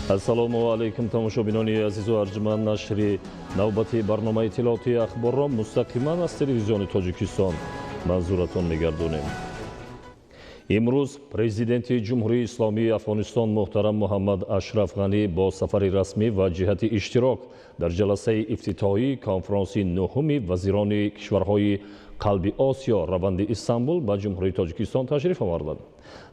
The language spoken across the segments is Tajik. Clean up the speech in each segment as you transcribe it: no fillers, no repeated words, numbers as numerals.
Ассалому алайкум, тамошобинони азизу арҷманд. Нашри навбати барномаи иттилоотии ахборро мустақиман аз телевизиони Тоҷикистон манзуратон мегардонем. Имрӯз президенти Ҷумҳурии Исломии Афғонистон муҳтарам Муҳаммад Ашраф Ғанӣ бо сафари расмӣ ва ҷиҳати иштирок дар ҷаласаи ифтитоҳии конфронси нуҳуми вазирони кишварҳои қалби Осиё, раванди Истанбул, ба Ҷумҳурии Тоҷикистон ташриф оварданд.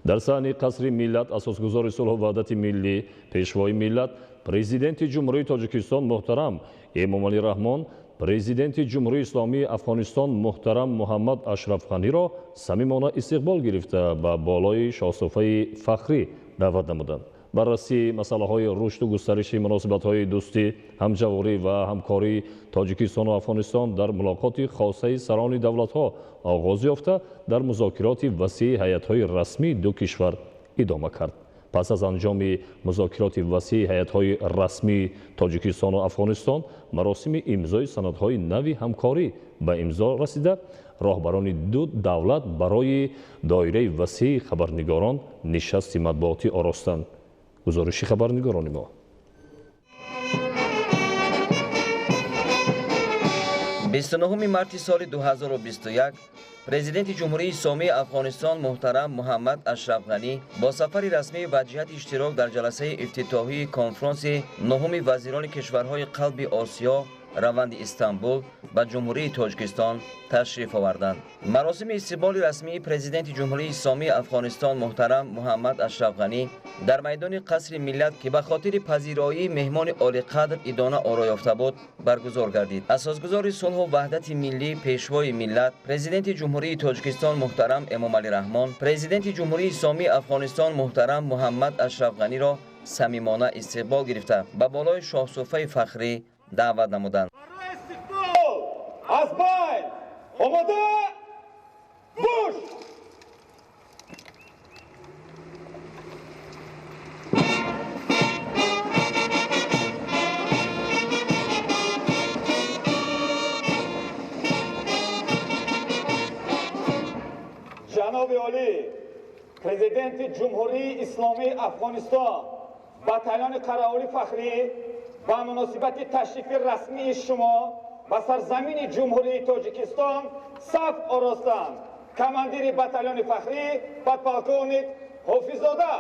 Дар саҳни Қасри Миллат асосгузори сулҳу ваҳдати миллӣ, пешвои миллат, президенти Ҷумҳурии Тоҷикистон муҳтарам Эмомалӣ Раҳмон президенти Ҷумҳурии Исломии Афғонистон муҳтарам Муҳаммад Ашраф Ғаниро самимона истиқбол гирифта, ба болои шоҳсуфаи фахрӣ даъват намуданд. Баррасии масъалаҳои рушду густариши муносибатҳои дӯстӣ, ҳамҷаворӣ ва ҳамкории Тоҷикистону Афғонистон дар мулоқоти хосаи сарони давлатҳо оғоз ёфта, дар музокироти васеи ҳайатҳои расмии ду кишвар идома кард. Пас аз анҷоми музокироти васеи ҳайатҳои расмии Тоҷикистону Афғонистон, маросими имзои санадҳои нави ҳамкорӣ ба имзо расида, роҳбарони ду давлат барои доираи васеи хабарнигорон нишасти матбуотӣ оростанд. Гузориши хабарнигорони мо. 29 марти соли 2021 президенти Ҷумҳурии Исломии Афғонистон муҳтарам Муҳаммад Ашраф Ғанӣ бо сафари расмӣ ва ҷиҳати иштирок дар ҷаласаи ифтитоҳии конфронси нуҳуми вазирони кишварҳои қалби Осиё, раванди Истанбул, ба Ҷумҳурии Тоҷикистон ташриф оварданд. Маросими истиқболи расмии президенти Ҷумҳурии Исломии Афғонистон муҳтарам Муҳаммад Ашраф Ғанӣ дар майдони Қасри Миллат, ки ба хотири пазироии меҳмони олиқадр идона оро ёфта буд, баргузор гардид. Асосгузори сулҳу ваҳдати миллӣ, пешвои миллат, президенти Ҷумҳурии Тоҷикистон муҳтарам Эмомалӣ Раҳмон президенти Ҷумҳурии Исломии Афғонистон муҳтарам Муҳаммад Ашраф Ғаниро самимона истиқбол гирифта, ба болои шоҳсуфаи фахрӣ даъват намуданд. Аз байн омода бош! Ҷаноби олӣ, президенти Ҷумҳурии Исломии Афғонистон, батальони қараулӣ фахрӣ ба муносибати ташрифи расмии шумо ба сарзамини Ҷумҳурии Тоҷикистон саф оростанд. Командири батальони фахрӣ подполковник Ҳофиззода.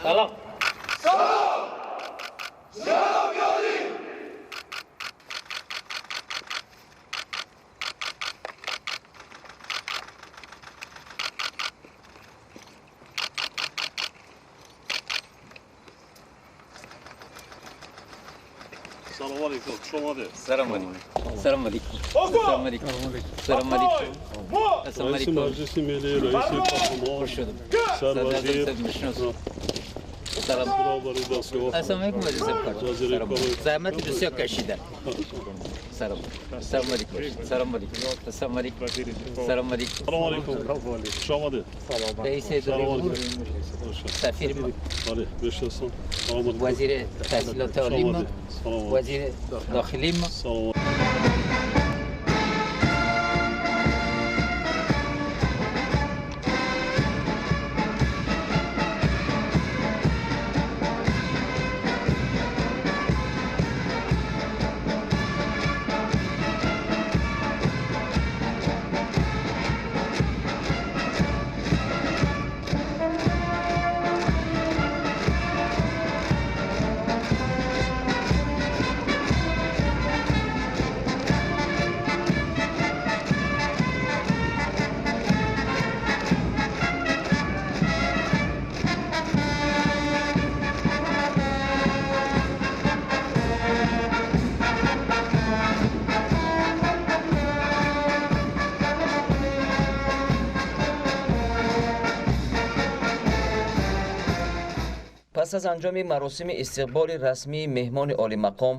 Салом. Салом! Ҷаноби олӣ! Салом алейкум, хуш омадед. Салом алейкум. Салом алейкум. Салом алейкум. Салом алейкум. Салом Раиси алейкум. Маҷлиси Миллӣ, раиси парлумон, Хуш шудем. сарвазир, Салом. роҳбари дастгоҳ. Ассалому алейкум, вазир саркор. Вазири Салом. корҳои- Заҳмати бисёр кашида. Салом. Салом алейкум. Салом алейкум. Салом алейкум. Салом алейкум. Салом алейкум. Хуш омадед. Раиси Салом ҷумҳур, алейкум. сафири мо, Бале, бешиносам. Салом алейкум. вазири таҳсилоти Хуш олии мо, омадед. Салом алейкум. вазири дохилии мо. Салом. Пас аз анҷоми маросими истиқболи расмии меҳмони олимақом,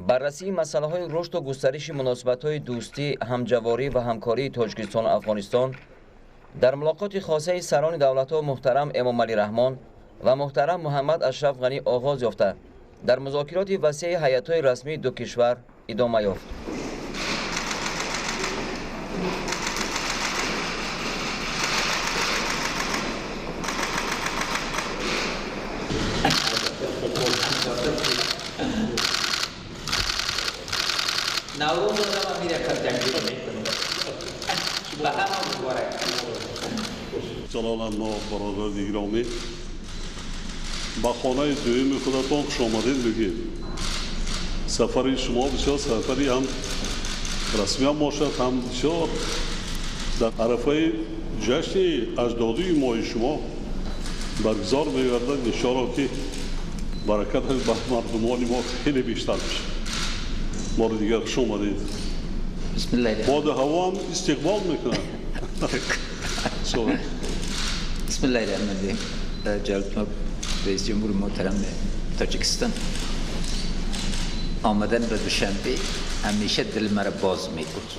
баррасии масъалаҳои рушду густариши муносибатҳои дӯстӣ, ҳамҷаворӣ ва ҳамкории Тоҷикистону Афғонистон дар мулоқоти хосаи сарони давлатҳо муҳтарам Эмомалӣ Раҳмон ва муҳтарам Муҳаммад Ашраф Ғанӣ оғоз ёфта, дар музокироти васеи ҳайатҳои расмии ду кишвар идома ёфт. Наврӯз одама мира кардагӣ мекунем. Ба ҳама муборак. Ҷалолан мо бародари гиромӣ, ба хонаи дуюми худатон хуш омадед мегӯем. Сафари шумо бисёр сафари ҳам расмиам бошад, ҳам бисёр дар арафаи ҷашни аҷдодии мои шумо баргузор мегардад. Иншоалло, ки баракаташ ба мардумони мо хеле бештар мешавад. Бори дигар хуш омадед. Бисмиллаҳи. Боду ҳавоам истиқбол мекунад. بسم الله الرحمن الرحیم. جلالت رئیس جمهور محترم تاجیکستان، آمدن به دوشنبه همیشه دل مرا باز میکرد،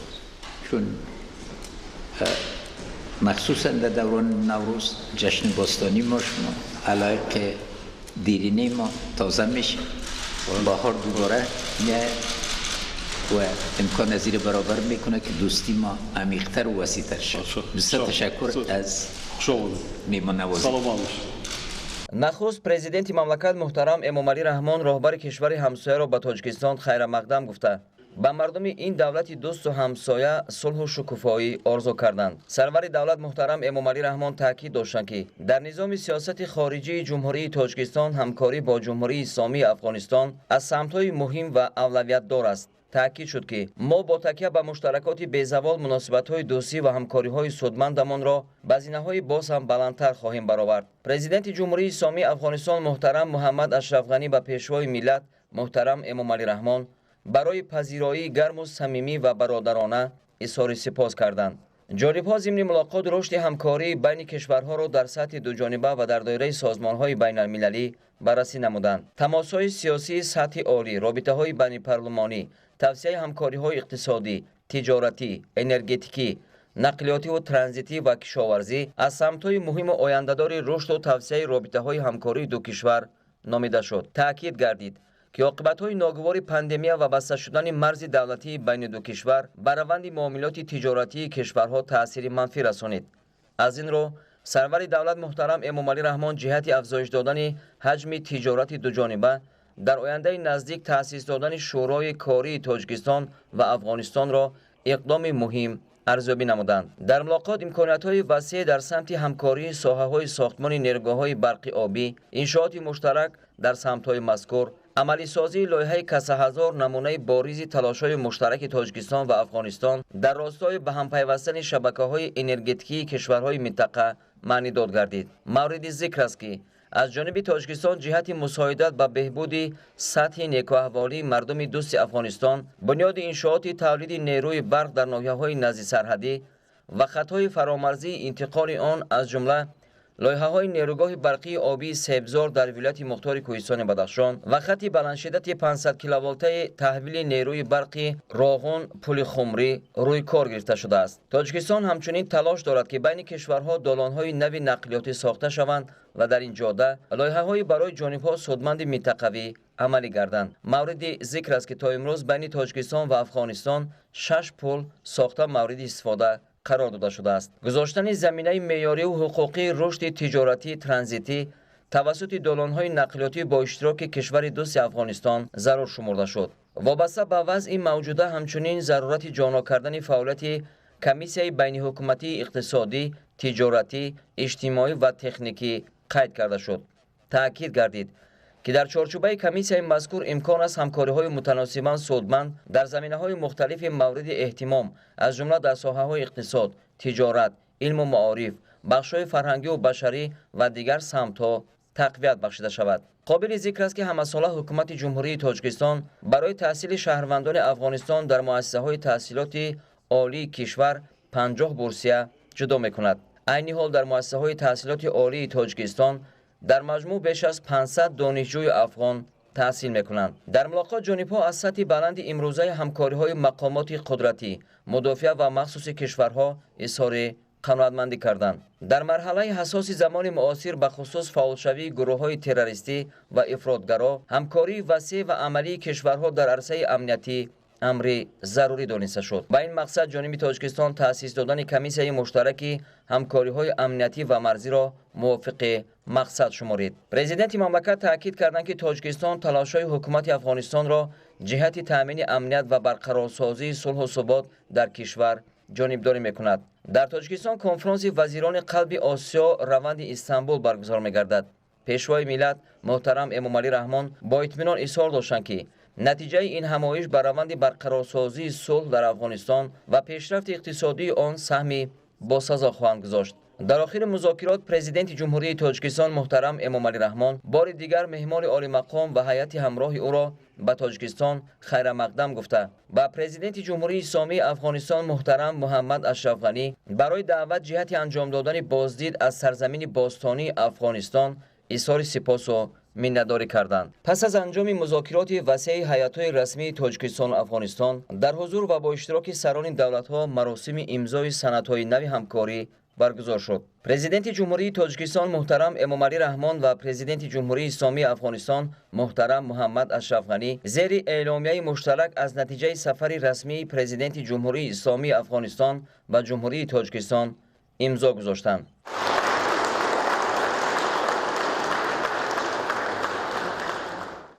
چون مخصوصا در دوران نوروز، جشن باستانی ما، شما علایق دیرینه ما تازه میشه، بهار دوباره میاد و امکان از برابر میکنه که دوستی ما عمیقتر و وسیعتر شد. بسیار تشکر از Хуш омадед. میهمان نوازی. Саломат бошед. Нахуст президенти мамлакат муҳтарам Эмомалӣ Раҳмон роҳбари кишвари ҳамсояро ба Тоҷикистон хайрамақдам гуфта, ба мардуми ин давлати дӯсту ҳамсоя сулҳу шукуфоӣ орзу карданд. Сарвари давлат муҳтарам Эмомалӣ Раҳмон таъкид доштанд, ки дар низоми сиёсати хориҷии Ҷумҳурии Тоҷикистон ҳамкорӣ бо Ҷумҳурии Исломии Афғонистон аз самтҳои муҳим ва авлавиятдор аст. Таъкид шуд, ки мо бо такя ба муштаракоти безавол муносибатҳои дӯстӣ ва ҳамкориҳои судмандамонро ба зинаҳои боз ҳам баландтар хоҳем баровард. Президенти Ҷумҳурии Исломии Афғонистон муҳтарам Муҳаммад Ашраф Ғанӣ ба пешвои миллат муҳтарам Эмомалӣ Раҳмон барои пазироии гарму самимӣ ва бародарона изҳори сипос карданд. Ҷонибҳо зимни мулоқот рушди ҳамкории байни кишварҳоро дар сатҳи дуҷониба ва дар доираи созмонҳои байналмилалӣ баррасӣ намуданд. Тамосҳои сиёсии сатҳи олӣ, робитаҳои байнипарлумонӣ, тавсияи ҳамкориҳои иқтисодӣ, тиҷоратӣ, энергетикӣ, нақлиётиву транзитӣ ва кишоварзӣ аз самтҳои муҳиму ояндадори рушду тавсияи робитаҳои ҳамкории ду кишвар номида шуд. Таъкид гардид, ки оқибатҳои ногувори пандемия ва баста шудани марзи давлатии байни ду кишвар ба раванди муомилоти тиҷоратии кишварҳо таъсири манфӣ расонид. Аз ин рӯ сарвари давлат муҳтарам Эмомалӣ Раҳмон ҷиҳати афзоиш додани ҳаҷми тиҷорати дуҷониба дар ояндаи наздик таъсис додани Шӯрои кории Тоҷикистон ва Афғонистонро иқдоми муҳим Арзёбӣ намуданд. Дар мулоқот имкониятҳои васеъ дар самти ҳамкории соҳаҳои сохтмони нерӯгоҳҳои барқи обӣ, иншооти муштарак дар самтҳои мазкур, амалисозии лоиҳаи касаҳазор намунаи боризи талошҳои муштараки Тоҷикистон ва Афғонистон дар ростои ба ҳампайвастани шабакаҳои энергетикии кишварҳои минтақа маънидод гардид. Мавриди зикр аст, ки аз ҷониби Тоҷикистон ҷиҳати мусоидат ба беҳбуди сатҳи некӯаҳволии мардуми дӯсти Афғонистон, бунёди иншооти тавлиди нерӯи барқ дар ноҳияҳои наздисарҳадӣ ва хатҳои фаромарзии интиқоли он, аз ҷумла лоиҳаҳои нерӯгоҳи барқии обии Себзор дар вилояти мухтори Кӯҳистони Бадахшон ва хати баландшиддати 500 киловолтаи таҳвили нерӯи барқи Роғун Пули Хумрӣ рӯй кор гирифта шудааст. Тоҷикистон ҳамчунин талош дорад, ки байни кишварҳо долонҳои нави нақлиётӣ сохта шаванд ва дар ин ҷода лоиҳаҳои барои ҷонибҳо судманди минтақавӣ амалӣ гарданд. Мавриди зикр аст, ки то имрӯз байни Тоҷикистон ва Афғонистон 6 пул сохта мавриди истифода қарор дода шудааст. Гузоштани заминаи меъёриву ҳуқуқии рушди тиҷоратии транзитӣ тавассути долонҳои нақлиётӣ бо иштироки кишвари дӯсти Афғонистон зарур шумурда шуд. Вобаста ба вазъи мавҷуда ҳамчунин зарурати ҷонок кардани фаъолияти комиссияи байниҳукуматии иқтисодӣ, тиҷоратӣ, иҷтимоӣ ва техникӣ қайд карда шуд. Таъкид гардид, ки дар чорчӯбаи комиссияи мазкур имкон аст ҳамкориҳои мутаносибан судманд дар заминаҳои мухталифи мавриди эҳтимом, аз ҷумла дар соҳаҳои иқтисод, тиҷорат, илму маориф, бахшҳои фарҳангиву башарӣ ва дигар самтҳо тақвият бахшида шавад. Қобили зикр аст, ки ҳамасола ҳукумати Ҷумҳурии Тоҷикистон барои таҳсили шаҳрвандони Афғонистон дар муассисаҳои таҳсилоти олии кишвар 50 бурсия ҷудо мекунад. Айни ҳол дар муассисаҳои таҳсилоти олии Тоҷикистон дар маҷмӯъ беш аз 500 донишҷӯи афғон таҳсил мекунанд. Дар мулоқот ҷонибҳо аз сатҳи баланди имрӯзаи ҳамкориҳои мақомоти қудратӣ, мудофиа ва махсуси кишварҳо изҳори қаноатмандӣ карданд. Дар марҳалаи ҳассоси замони муосир, ба хусус фаъолшавии гурӯҳҳои террористӣ ва ифротгаро, ҳамкории васеъ ва амалии кишварҳо дар арсаи амниятӣ амри зарурӣ дониста шуд. Ба ин мақсад ҷониби Тоҷикистон таъсис додани комиссияи муштараки ҳамкориҳои амниятӣ ва марзиро мувофиқи мақсад шуморид. Президенти мамлакат таъкид карданд, ки Тоҷикистон талошҳои ҳукумати Афғонистонро ҷиҳати таъмини амният ва барқарорсозии сулҳу субот дар кишвар ҷонибдорӣ мекунад. Дар Тоҷикистон конфронси вазирони қалби Осиё раванди Истанбул баргузор мегардад. Пешвои миллат муҳтарам Эмомалӣ Раҳмон бо итминон изҳор доштанд, ки натиҷаи ин ҳамоиш ба раванди барқарорсозии сулҳ дар Афғонистон ва пешрафти иқтисодии он саҳми босазо хоҳанд гузошт. Дар охири музокирот Президенти Ҷумҳурии Тоҷикистон муҳтарам Эмомалӣ Раҳмон бори дигар меҳмони олимақом ва ҳайати ҳамроҳи ӯро ба Тоҷикистон хайрамақдам гуфта, ба Президенти Ҷумҳурии Исломии Афғонистон муҳтарам Муҳаммад Ашраф Ғанӣ барои даъват ҷиҳати анҷом додани боздид аз сарзамини бостонии Афғонистон изҳори сипосу миннатдорӣ карданд. Пас аз анҷоми музокироти васеи ҳайатҳои расмии Тоҷикистону Афғонистон дар ҳузур ва бо иштироки сарони давлатҳо маросими имзои санадҳои нави ҳамкорӣ баргузор шуд. Президенти Ҷумҳурии Тоҷикистон муҳтарам Эмомалӣ Раҳмон ва Президенти Ҷумҳурии Исломии Афғонистон муҳтарам Муҳаммад Ашраф Ғанӣ зери эъломияи муштарак аз натиҷаи сафари расмии Президенти Ҷумҳурии Исломии Афғонистон ба Ҷумҳурии Тоҷикистон имзо гузоштанд.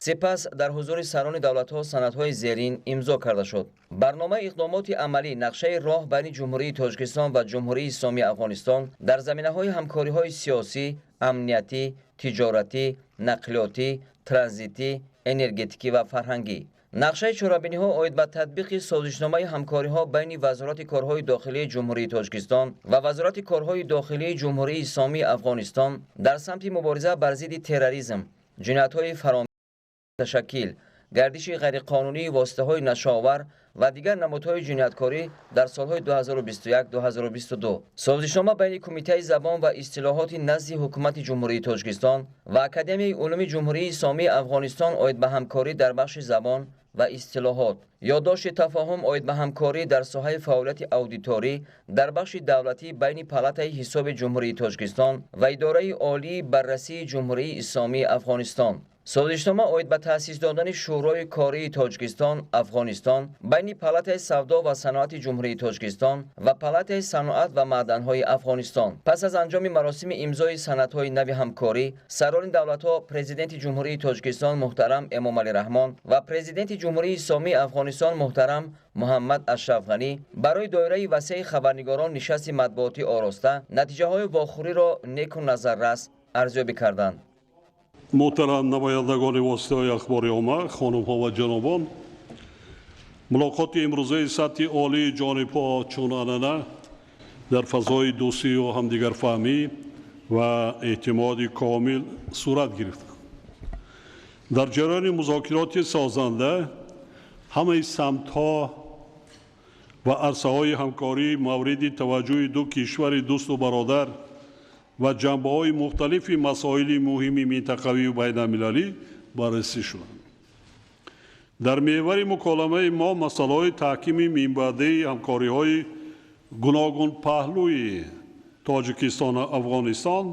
Сипас дар ҳузури сарони давлатҳо санадҳои зерин имзо карда шуд. Барномаи иқдомоти амалӣ нақшаи роҳ байни Ҷумҳурии Тоҷикистон ва Ҷумҳурии Исломии Афғонистон дар заминаҳои ҳамкориҳои сиёсӣ, амниятӣ, тиҷоратӣ, нақлиётӣ, транзитӣ, энергетикӣ ва фарҳангӣ. Нақшаи чорабиниҳо оид ба татбиқи созишномаи ҳамкориҳо байни Вазорати корҳои дохилии Ҷумҳурии Тоҷикистон ва Вазорати корҳои дохилии Ҷумҳурии Исломии Афғонистон дар самти мубориза бар зидди терроризм, ҷиноятҳои фаромташаккил, гардиши ғайриқонунии воситаҳои нашоовар ва дигар намудҳои ҷинояткорӣ дар солҳои 2021-2022. Созишнома байни Кумитаи забон ва истилоҳоти назди Ҳукумати Ҷумҳурии Тоҷикистон ва Академияи улуми Ҷумҳурии Исломии Афғонистон оид ба ҳамкорӣ дар бахши забон ва истилоҳот. Ёддошти тафоҳум оид ба ҳамкорӣ дар соҳаи фаъолияти аудиторӣ дар бахши давлатӣ байни Палатаи ҳисоби Ҷумҳурии Тоҷикистон ва Идораи олии баррасии Ҷумҳурии Исломии Афғонистон. Созишнома оид ба таъсис додани Шӯрои кории Тоҷикистон Афғонистон байни Палатаи савдо ва саноати Ҷумҳурии Тоҷикистон ва Палатаи саноат ва маъданҳои Афғонистон. Пас аз анҷоми маросими имзои санадҳои нави ҳамкорӣ, сарони давлатҳо Президенти Ҷумҳурии Тоҷикистон муҳтарам Эмомалӣ Раҳмон ва Президенти Ҷумҳурии Исломии Афғонистон Афғонистон муҳтарам Муҳаммад Ашраф Ғанӣ барои доираи васеи хабарнигорон нишасти матбуотӣ ороста, натиҷаҳои вохӯриро неку назаррас арзёбӣ карданд. Муҳтарам намояндагони воситаҳои ахбори омма, хонумҳо ва ҷанобон, мулоқоти имрӯзаи сатҳи олии ҷонибҳо чун анъана дар фазои дӯстию ҳамдигарфаҳмӣ ва эътимоди комил сурат гирифт. Дар ҷараёни музокироти созанда ҳамаи самтҳо ва арсаҳои ҳамкорӣ мавриди таваҷҷӯҳи ду кишвари дӯсту бародар ва ҷанбаҳои мухталифи масоили муҳими минтақавию байналмилалӣ баррасӣ шуданд. Дар меҳвари муколамаи мо масъалаҳои таҳкими минбаъдаи ҳамкориҳои гуногунпаҳлӯи Тоҷикистону Афғонистон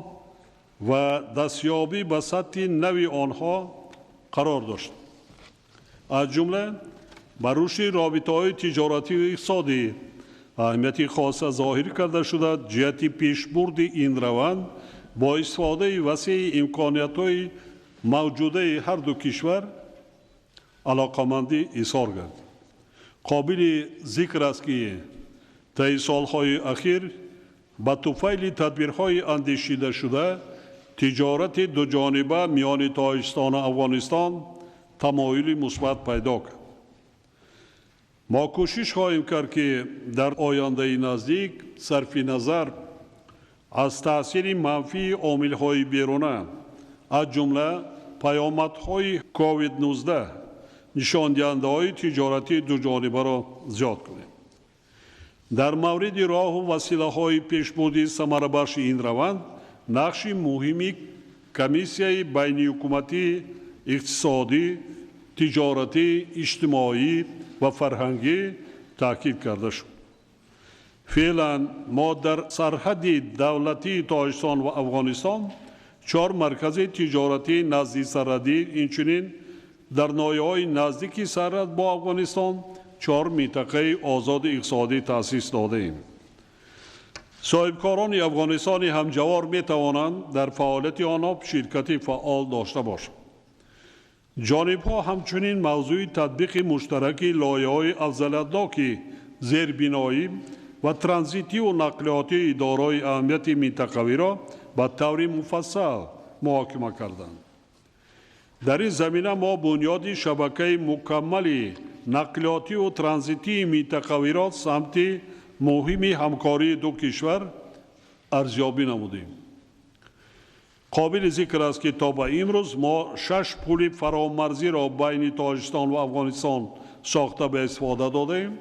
ва дастёбӣ ба сатҳи нави онҳо қарор дошт. Аз ҷумла ба рушди робитаҳои тиҷоратию иқтисодӣ аҳамияти хоса зоҳир карда шуда, ҷиҳати пешбурди ин раванд бо истифодаи васеи имкониятҳои мавҷудаи ҳар ду кишвар алоқамандӣ изҳор гардид. Қобили зикр аст, ки таи солҳои ахир ба туфайли тадбирҳои андешидашуда тиҷорати дуҷониба миёни Тоҷикистону Афғонистон тамоюли мусбат пайдо кард. Мо кӯшиш хоҳем кард, ки дар ояндаи наздик сарфи назар аз таъсири манфии омилҳои беруна, аз ҷумла паёмадҳои COVID-19, нишондиҳандаҳои тиҷоратии дуҷонибаро зиёд кунем. Дар мавриди роҳу василаҳои пешбурди самарабахши ин раванд нақши муҳими комиссияи байниҳукуматии иқтисодӣ, тиҷоратӣ, иҷтимоӣ ва фарҳангӣ таъкид карда шуд. Феълан мо дар сарҳади давлатии Тоҷикистон ва Афғонистон чор маркази тиҷоратии назди сарҳадӣ, инчунин дар ноҳияҳои наздики сарҳад бо Афғонистон чор минтақаи озоди иқтисодӣ таъсис додаем. Соҳибкорони Афғонистони ҳамҷавор метавонанд дар фаъолияти онҳо ширкати фаъол дошта бошанд. Ҷонибҳо ҳамчунин мавзӯи татбиқи муштараки лоиҳаҳои афзалиятноки зербиноӣ ва транзитиву нақлиётии дорои аҳамияти минтақавиро ба таври муфассал муҳокима карданд. Дар ин замина мо бунёди шабакаи мукаммали нақлиётиву транзитии минтақавиро самти муҳими ҳамкории ду кишвар арзёбӣ намудем. Қобили зикр аст, ки то ба имрӯз мо шаш пули фаромарзиро байни Тоҷикистон ва Афғонистон сохта ба истифода додаем.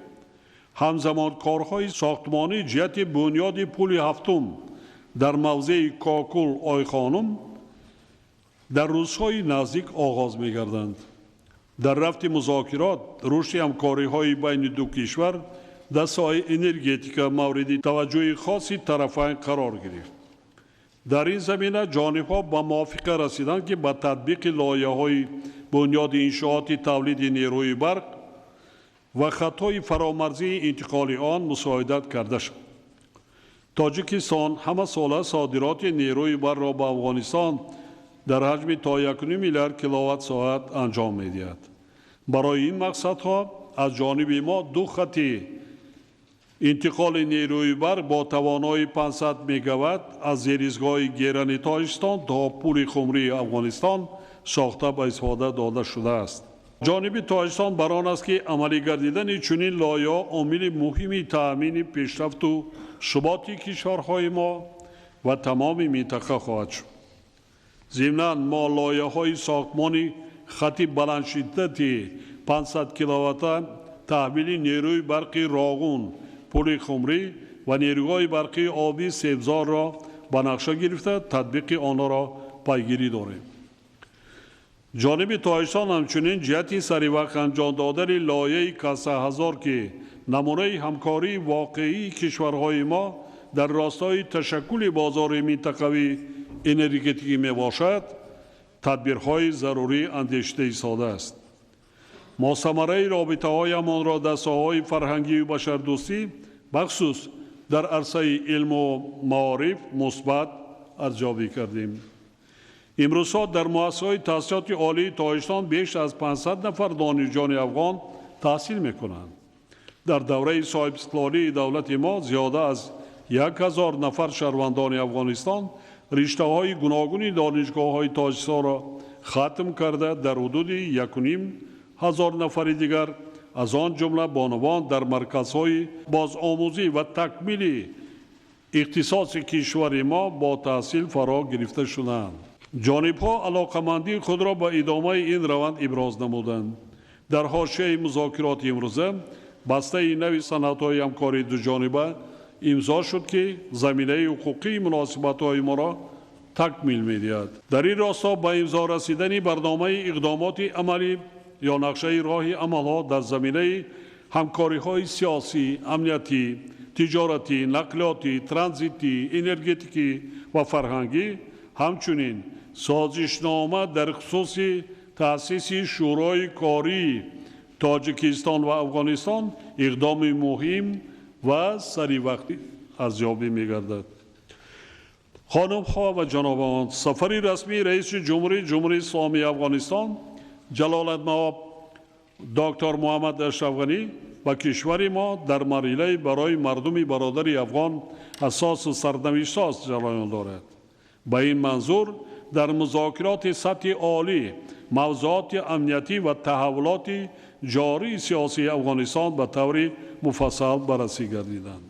Ҳамзамон корҳои сохтмонӣ ҷиҳати бунёди пули ҳафтум дар мавзеи Кокул Ойхонум дар рӯзҳои наздик оғоз мегарданд. Дар рафти музокирот рушди ҳамкориҳои байни ду кишвар дар соҳаи энергетика мавриди таваҷҷӯҳи хоси тарафайн қарор гирифт. Дар ин замина ҷонибҳо ба мувофиқа расиданд, ки ба татбиқи лоиҳаҳои бунёди иншооти тавлиди нерӯи барқ ва хатҳои фаромарзии интиқоли он мусоидат карда шавад. Тоҷикистон ҳамасола содироти нерӯи барқро ба Афғонистон дар ҳаҷми то 1,5 миллиард киловатт соат анҷом медиҳад. Барои ин мақсадҳо аз ҷониби мо ду хати интиқоли нерӯи барқ бо тавоноии 500 мегаватт аз зеризгоҳи Герани Тоҷикистон то пули Хумрии Афғонистон сохта ба истифода дода шудааст. Ҷониби Тоҷикистон бар он аст, ки амалӣ гардидани чунин лоиҳаҳо омили муҳими таъмини пешрафту суботи кишварҳои мо ва тамоми минтақа хоҳад шуд. Зимнан мо лоиҳаҳои сохтмони хати баландшиддати 500 киловатта таҳвили нерӯи барқи Роғун, пули Хумрӣ ва нерӯгоҳи барқии обии Себзорро ба нақша гирифта, татбиқи онҳоро пайгирӣ дорем. Ҷониби Тоҷикистон ҳамчунин ҷиҳати саривақт анҷом додани лоиҳаи Каса ҳазор, ки намунаи ҳамкории воқеии кишварҳои мо дар ростои ташаккули бозори минтақавии энергетикӣ мебошад, тадбирҳои зарурӣ андешида истодааст. Мо самараи робитаҳоямонро дар соҳаҳои фарҳангию башардӯстӣ, бахусус дар арсаи илму маориф мусбат арзёбӣ кардем. Имрӯзҳо дар муассисаҳои таҳсилоти олии Тоҷикистон беш аз 500 нафар донишҷӯёни афғон Таҳсил мекунанд. Дар давраи соҳибистиқлолии давлати мо зиёда аз 1000 нафар шаҳрвандони Афғонистон риштаҳои гуногуни донишгоҳҳои Тоҷикистонро хатм карда, дар ҳудуди 1500 нафари дигар, аз он ҷумла бонувон, дар марказҳои бозомӯзӣ ва такмили ихтисоси кишвари мо бо таҳсил фаро гирифта шуданд. Ҷонибҳо алоқамандии худро ба идомаи ин раванд иброз намуданд. Дар ҳошияи музокироти имрӯза бастаи нави санадҳои ҳамкории дуҷониба имзо шуд, ки заминаи ҳуқуқии муносибатҳои моро такмил медиҳад. Дар ин росто ба имзо расидани барномаи иқдомоти амалӣ ё нақшаи роҳи амалҳо дар заминаи ҳамкориҳои сиёсӣ, амниятӣ, тиҷоратӣ, нақлиётӣ, транзитӣ, энергетикӣ ва фарҳангӣ, ҳамчунин созишнома дар хусуси таъсиси Шӯрои кории Тоҷикистон ва Афғонистон иқдоми муҳим ва саривақтӣ арзёбӣ мегардад. Хонумҳо ва ҷанобон, сафари расмии раиси ҷумҳурии Ҷумҳурии Исломии Афғонистон ҷалолатмаоб доктор Муҳаммад Ашраф Ғанӣ ба кишвари мо дар марҳилаи барои мардуми бародари афғон ҳассосу сарнавиштсоз ҷараён дорад. Ба ин манзур дар музокироти сатҳи олӣ мавзӯоти амниятӣ ва таҳаввулоти ҷории сиёсии Афғонистон ба таври муфассал баррасӣ гардиданд.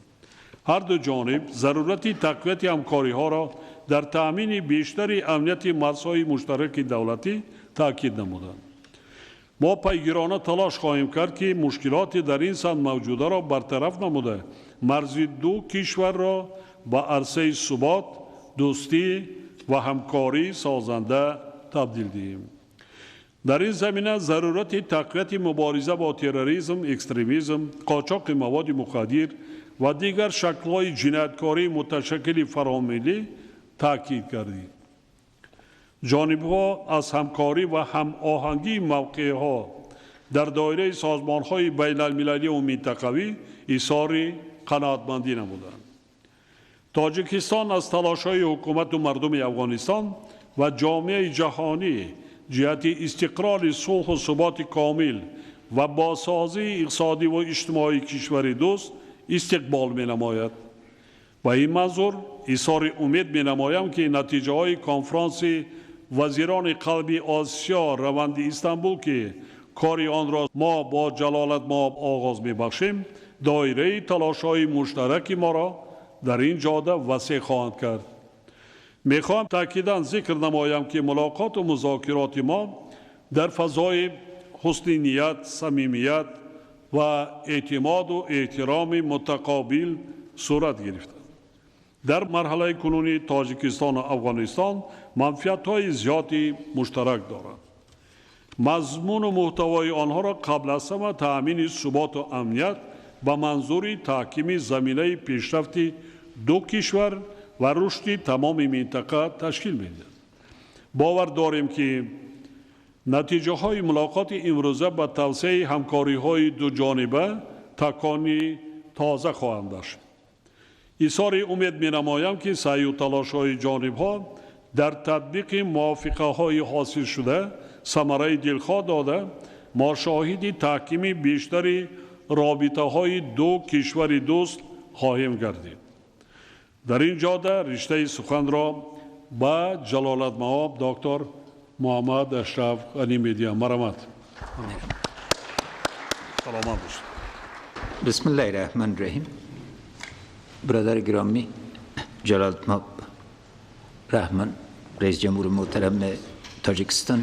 Ҳар ду ҷониб зарурати тақвияти ҳамкориҳоро дар таъмини бештари амнияти марзҳои муштараки давлатӣ таъкид намуданд. Мо пайгирона талош хоҳем кард, ки мушкилоти дар ин самт мавҷударо бартараф намуда, марзи ду кишварро ба арсаи субот, дӯстӣ ва ҳамкории созанда табдил диҳем. Дар ин замина зарурати тақвияти мубориза бо терроризм, экстремизм, қочоқи маводи мухаддир ва дигар шаклҳои ҷинояткории муташаккили фаромиллӣ таъкид гардид. Ҷонибҳо аз ҳамкорӣ ва ҳамоҳангии мавқеъҳо дар доираи созмонҳои байналмилалию минтақавӣ изҳори қаноатмандӣ намуданд. Тоҷикистон аз талошҳои ҳукумату мардуми Афғонистон ва ҷомеаи ҷаҳонӣ ҷиҳати истиқрори сулҳу суботи комил ва бозсозии иқтисодиву иҷтимоии кишвари дӯст истиқбол менамояд. Ба ин манзур изҳори умед менамоям, ки натиҷаҳои конфронси вазирони қалби Осиё, раванди Истанбул, ки кори онро мо бо ҷалолатмаоб оғоз мебахшем, доираи талошҳои муштараки моро дар ин ҷода васеъ хоҳанд кард. Мехоҳам таъкидан зикр намоям, ки мулоқоту музокироти мо дар фазои ҳусни ният, самимият ва эътимоду эҳтироми мутақобил сурат гирифта. Дар марҳалаи кунунӣ Тоҷикистону Афғонистон манфиатҳои зиёди муштарак доранд. Мазмуну муҳтавои онҳоро қабл аз ҳама таъмини суботу амният ба манзури таҳкими заминаи пешрафти ду кишвар ва рушди тамоми минтақа ташкил медиҳад. Бовар дорем, ки натиҷаҳои мулоқоти имрӯза ба тавсеаи ҳамкориҳои дуҷониба такони тоза хоҳанд дошт. Изҳори умед менамоям, ки саъю талошҳои ҷонибҳо дар татбиқи мувофиқаҳои ҳосилшуда самараи дилхоҳ дода, мо шоҳиди таҳкими бештари робитаҳои ду кишвари дӯст хоҳем гардид. Дар ин ҷода риштаи суханро ба ҷалолатмаоб доктор Муҳаммад Ашраф Ғанӣ медиҳам. Марҳамат, саломат бошед. بسم الله الرحمن الرحیم. برادر گرامی جلالتمآب رحمان، رئیس جمهور محترم تاجیکستان،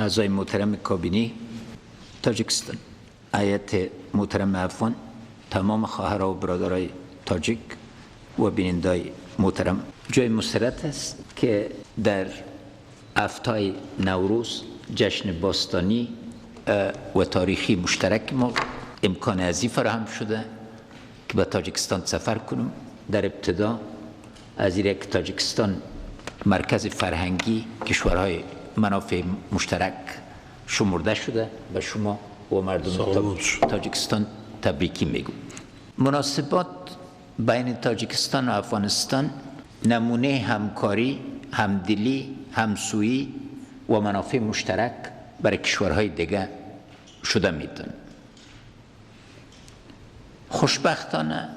اعضای محترم کابینه تاجیکستان، هیئت محترم افغان، تمام خواهرها و برادرای تاجیک و بینندای محترم، جای مسرت است که در هفته‌های نوروز، جشن باستانی و تاریخی مشترک ما، امکان ازی فراهم شده که به تاجیکستان سفر کنم. در ابتدا از که تاجیکستان مرکز فرهنگی کشورهای منافع مشترک شمرده شده، به شما و مردم تاجیکستان تبریکی میگم. مناسبات بین تاجیکستان و افغانستان نمونه همکاری، همدلی، همسویی و منافع مشترک برای کشورهای دیگه شده میتونه. خوشبختانه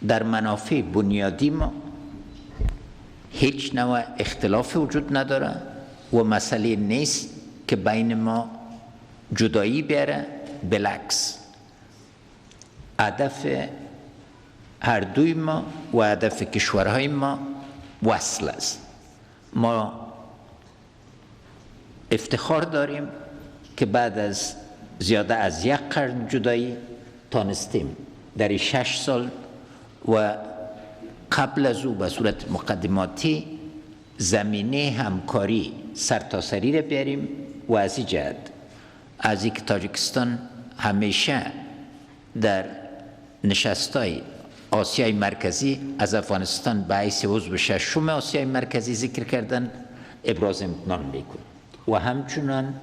در منافع بنیادی ما هیچ نوع اختلاف وجود نداره و مسئله نیست که بین ما جدایی بیاره. بالعکس هدف هر دوی ما و هدف کشورهای ما وصل است. ما افتخار داریم که بعد از زیاده از یک قرن جدایی تانستیم در 6 سال و قبل از او به صورت مقدماتی زمینه همکاری سرتاسری را بیاریم و از این جهت از اینکه تاجیکستان همیشه در نشستای آسیای مرکزی از افغانستان به حیث عضو ششم آسیای مرکزی ذکر کردن ابراز امتنان میکنه و همچنان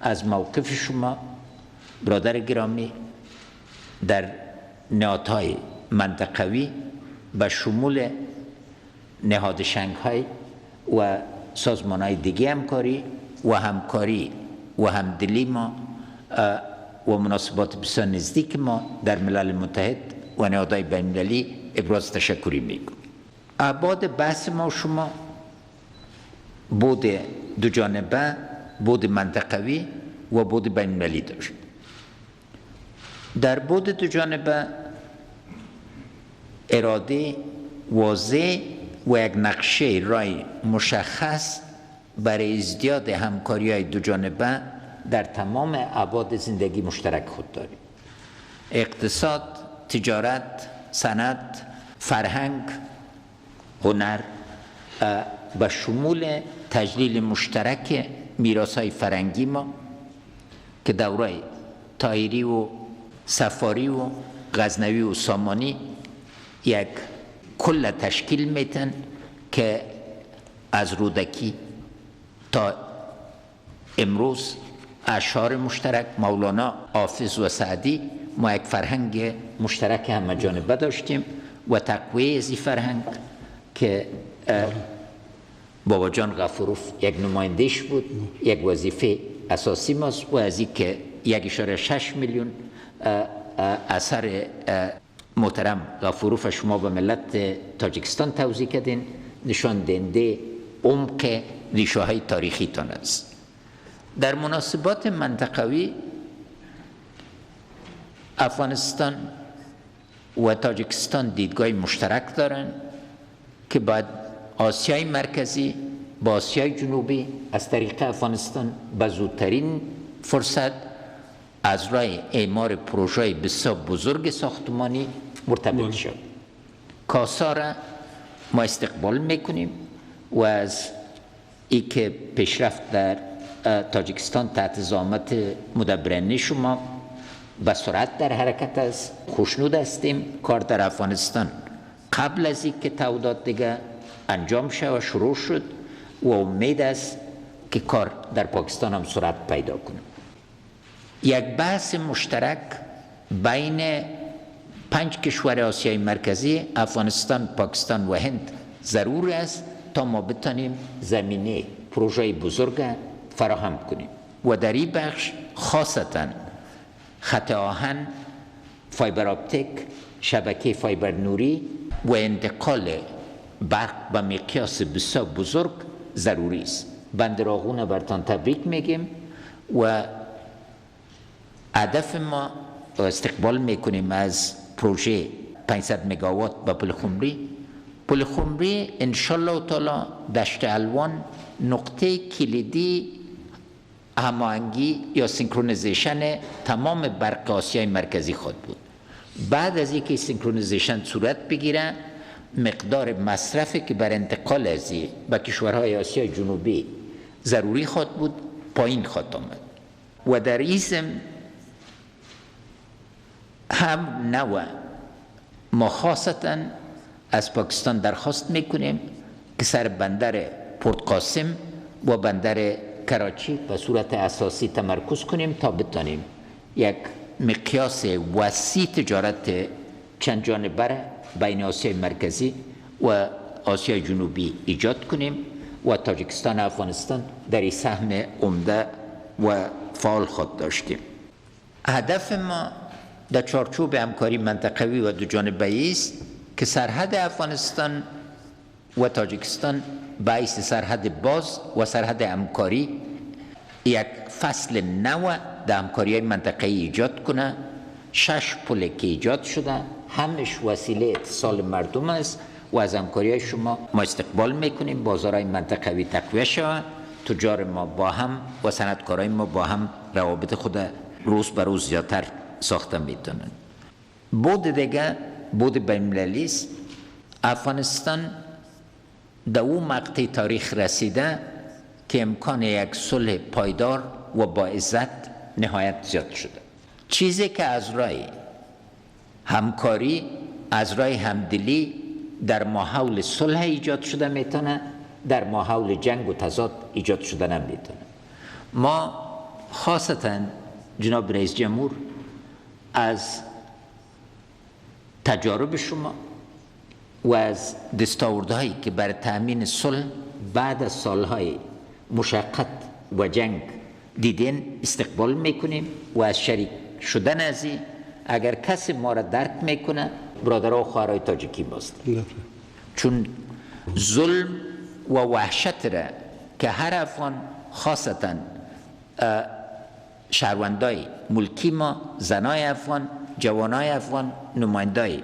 از موقف شما برادر گرامی در نهادهای منطقوی به شمول نهاد شنگهای و سازمانهای دیگه همکاری و همکاری و همدلی ما و مناسبات بسیار نزدیک ما در ملل متحد و نهادهای بین‌المللی ابراز تشکری میکنم. ابعاد بحث ما و شما بود دو جانبه، بود منطقوی و بود بین‌المللی داشت. در بود دو جانبه اراده واضح و یک نقشه رای مشخص برای ازدیاد همکاری دو جانبه در تمام ابعاد زندگی مشترک خود داریم. اقتصاد، تجارت، صنعت، فرهنگ، هنر به شمول تجلیل مشترک میراث‌های فرهنگی ما که دورای طاهری و صفاری و غزنوی و سامانی یک کل تشکیل میتن که از رودکی تا امروز اشعار مشترک مولانا، حافظ و سعدی ما یک فرهنگ مشترک همه جانبه داشتیم و تقویه از این فرهنگ که بابا جان غفوروف یک نمایندهش بود، یک وظیفه اساسی ماست و از این که 1.6 میلیون اثر محترم غفوروف شما به ملت تاجیکستان توزیع کردین نشان دهنده عمق ریشه های تاریخی تان است. در مناسبات منطقوی افغانستان و تاجیکستان دیدگاه مشترک دارند که باید آسیای مرکزی با آسیای جنوبی از طریق افغانستان به زودترین فرصت از راه اعمار پروژه بسیار بزرگ ساختمانی مرتبط شد. کاسا را ما استقبال میکنیم و از ای که پیشرفت در تاجیکستان تحت زعامت مدبرانه شما به سرعت در حرکت است خوشنود هستیم. کار در افغانستان قبل از اینکه تعهدات دیگه انجام شد و شروع شد و امید است که کار در پاکستان هم سرعت پیدا کنه. یک بحث مشترک بین 5 کشور آسیای مرکزی، افغانستان، پاکستان و هند ضرور است تا ما بتانیم زمینه پروژه بزرگ فراهم کنیم و در این بخش خاصتا خط آهن، fiber optic، شبکه فایبر نوری و انتقال برق به مقیاس بسیار بزرگ ضروری است. بندر آغون برتان تبریک میگیم و هدف ما استقبال میکنیم از پروژه 500 مگاوات به پلخمری. پلخمری انشالله تعالی دشت الوان نقطه کلیدی هماهنگی یا synchronization تمام برق آسیای مرکزی خود بود. بعد از اینکه synchronization صورت بگیره مقدار مصرفی که بر انتقال ازی به کشورهای آسیای جنوبی ضروری خود بود پایین خواهد آمد و در این هم نوع ما خاصتا از پاکستان درخواست میکنیم که سر بندر پورت قاسم و بندر کراچی به صورت اساسی تمرکز کنیم تا بتانیم یک مقیاس وسیع تجارت چند جانبه بین آسیای مرکزی و آسیای جنوبی ایجاد کنیم و تاجیکستان و افغانستان در این سهم عمده و فعال خود داشتیم. هدف ما در چارچوب همکاری منطقوی و دوجانبه است که سرحد افغانستان و تاجیکستان باعث سرحد باز و سرحد همکاری یک فصل نو در همکاری منطقه‌ای ایجاد کنه. 6 پل که ایجاد شده همش وسیله اتصال مردم است و از همکاری شما ما استقبال میکنیم. بازارهای منطقوی تقویه شود، تجار ما با هم و صنعتکارای ما با هم روابط خود روز به روز زیادتر ساخته میتونن. بود دیگه بود بین‌المللی است. افغانستان در او مقطع تاریخ رسیده که امکان یک صلح پایدار و با عزت نهایت زیاد شده. چیزی که از راه همکاری، از راه همدلی در ماحول صلح ایجاد شده میتونه، در ماحول جنگ و تضاد ایجاد شده نمیتونه. ما خاصتا جناب رئیس جمهور از تجارب شما و از دستاوردهایی که بر تأمین صلح بعد از سالهای مشقت و جنگ دیدین استقبال میکنیم و از شریک شدن از این اگر کسی ما را درک میکنه برادرها و خواهرای تاجیکی ماست، چون ظلم و وحشت را که هر افغان خاصتا شهروندای ملکی ما، زنای افغان، جوانای افغان، نمایندای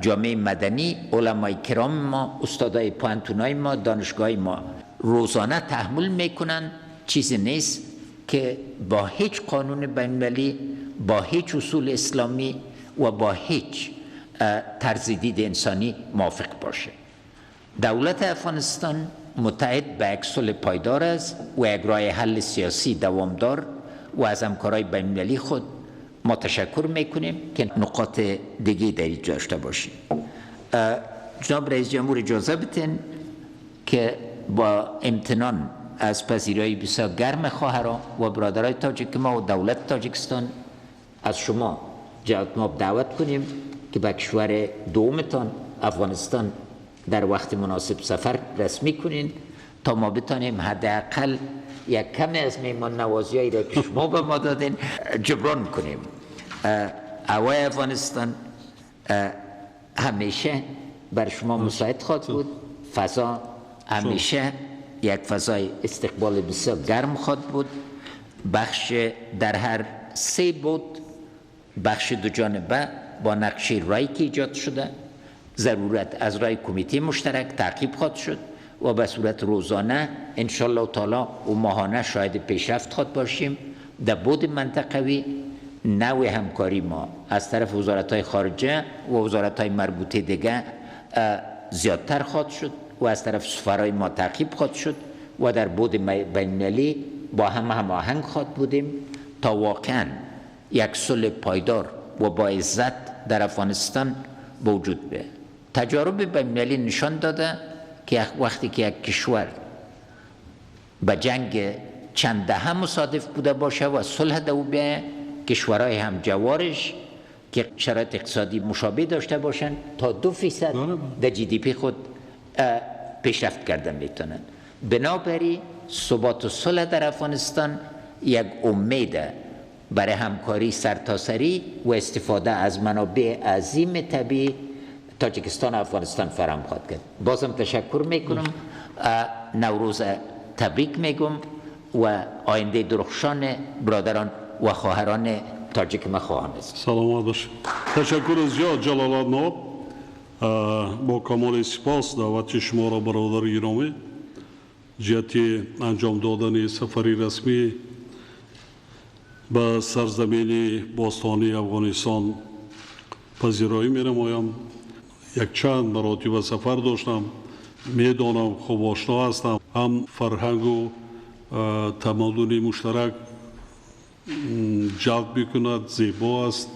جامعه مدنی، علمای کرام ما، استادای پوهنتونای ما، دانشگاه ما روزانه تحمل میکنن، چیزی نیست که با هیچ قانون بین‌المللی، با هیچ اصول اسلامی و با هیچ طرز دید انسانی موافق باشه. دولت افغانستان متعهد به یک صلح پایدار است و یک راه حل سیاسی دوامدار و از همکارای بین‌المللی خود ما تشکر میکنیم که نقاط دیگه در اینجا داشته باشیم. جناب رئیس جمهور اجازه بتین که با امتنان از پذیرایی بسیار گرم خواهران و برادرای تاجیک ما و دولت تاجیکستان از شما جلالت مآب دعوت کنیم که به کشور دومتان افغانستان در وقت مناسب سفر رسمی کنین تا ما بتانیم حداقل یک کمی از میمان نوازیایی را که شما به ما دادین جبران کنیم. هوای افغانستان همیشه بر شما مساعد خواهد بود. فضا همیشه یک فضای استقبال بسیار گرم خواهد بود. بخش در هر سه بود، بخش دو جانبه با نقشه رای که ایجاد شده، ضرورت از رای کمیته مشترک تعقیب خواهد شد و به صورت روزانه انشالله تعالی و ماهانه شاهد پیشرفت خواهد باشیم. در بود منطقوی نوع همکاری ما از طرف وزارت خارجه و وزارت های مربوطه دیگه زیادتر خواهد شد و از طرف سفرای ما تعقیب خواهد شد و در بود بین‌المللی با هم هماهنگ خواهد بودیم تا واقعا یک صلح پایدار و با عزت در افغانستان به وجود بیاید. تجارب بین‌المللی نشان داده که وقتی که یک کشور به جنگ چند دهه مصادف بوده باشه و صلح در او بیاید، کشورهای همجوارش که شرایط اقتصادی مشابه داشته باشند تا 2% در GDP خود پیشرفت کردن میتونن. بنابراین ثبات و صلح در افغانستان یک امید برای همکاری سرتاسری و استفاده از منابع عظیم طبیعی تاجیکستان و افغانستان فراهم خواهد کرد. بازم تشکر میکنم، نوروز تبریک میگم و آینده درخشان برادران و خواهران تاجیک ما خواهان است. سلامت باشید. تشکر زیاد جلالت مآب. با کمال سپاس دعوت شما را برادر گرامی جهت انجام دادن سفری رسمی به سرزمین باستانی افغانستان پذیرایی می‌نمایم. یک چند مراتب سفر داشتم، میدانم، خوب آشنا هستم. هم فرهنگ و تمدن مشترک جلب میکند، زیبا است،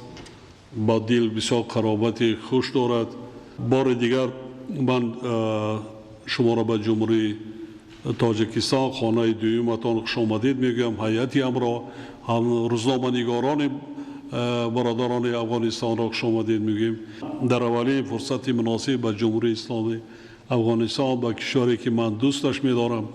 با دل بسیار قرابت خوش دارد. بار دیگر من شما را به جمهوری تاجیکستان خانه دویمتان خوش آمدید میگویم. هیئتی هم را هم روزنامه‌نگاران برادران افغانستان را خوش آمدید میگوییم. در اولین فرصت مناسب به جمهوری اسلامی افغانستان، به کشوری که من دوستش میدارم،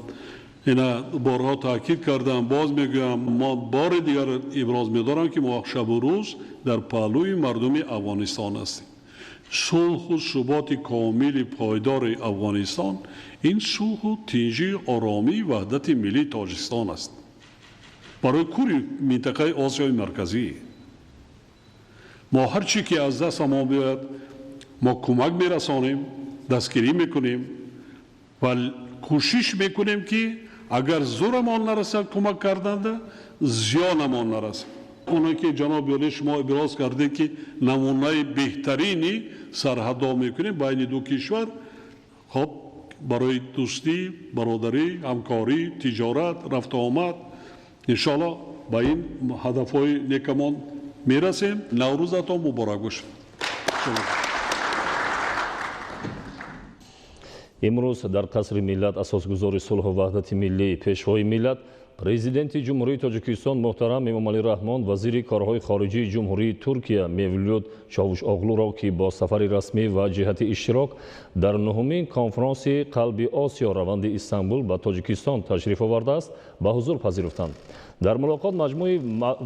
Ина борҳо таъкид кардам, боз мегӯям, мо бори дигар иброз медорам, ки мо шабу рӯз дар паҳлӯи мардуми Афғонистон ҳастем. Сулҳу суботи комили пойдори Афғонистон ин сулҳу тинҷӣ, оромӣ, ваҳдати миллии Тоҷикистон аст. Барои кури минтақаи Осиёи Марказӣ мо ҳар чӣ ки аз дастамон биёяд, мо кӯмак мерасонем, дастгирӣ мекунем ва кӯшиш мекунем, ки агар зӯрамон нарасад кӯмак карданда, зиёнамон нарасад. Оне ки ҷаноби олӣ шумо иброз кардед, ки намунаи беҳтарини сарҳаддо мекунем байни ду кишвар, хоб барои дӯстӣ, бародарӣ, ҳамкорӣ, тиҷорат, рафтуомад, иншоаллоҳ ба ин ҳадафҳои некамон мерасем. Наврӯзатон муборак бошад. Имрӯз дар қасри миллат асосгузори сулҳу ваҳдати миллӣ, пешвои миллат, Президенти Ҷумҳурии Тоҷикистон муҳтарам Эмомалӣ Раҳмон вазири корҳои хориҷии Ҷумҳурии Туркия Мевлют Чавушоғлуро, ки бо сафари расмӣ ва ҷиҳати иштирок дар нуҳумин конфронси Қалби Осиё раванди Истанбул ба Тоҷикистон ташриф овардааст, ба ҳузур пазируфтанд. Дар мулоқот маҷмӯи